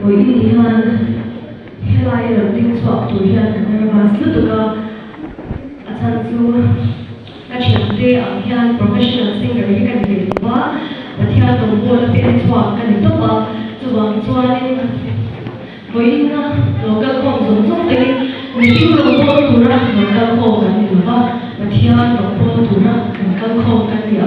Vawiin ni hian helai rawn ding chhuak tur hian ka nervous lutuk a, a chhan chu ka thiante ang hian professional singer hi ka ni ve lo va, Pathian rawngbawl a peng chhuak ka ni tawp a, chuvang chuanin vawiin a lo kal khawm zawng zawng te hi mihring rawngbawl tura rawn kal khawm kan ni lo va, Pathian rawngbawl tura rawn kal khawm kan ni a.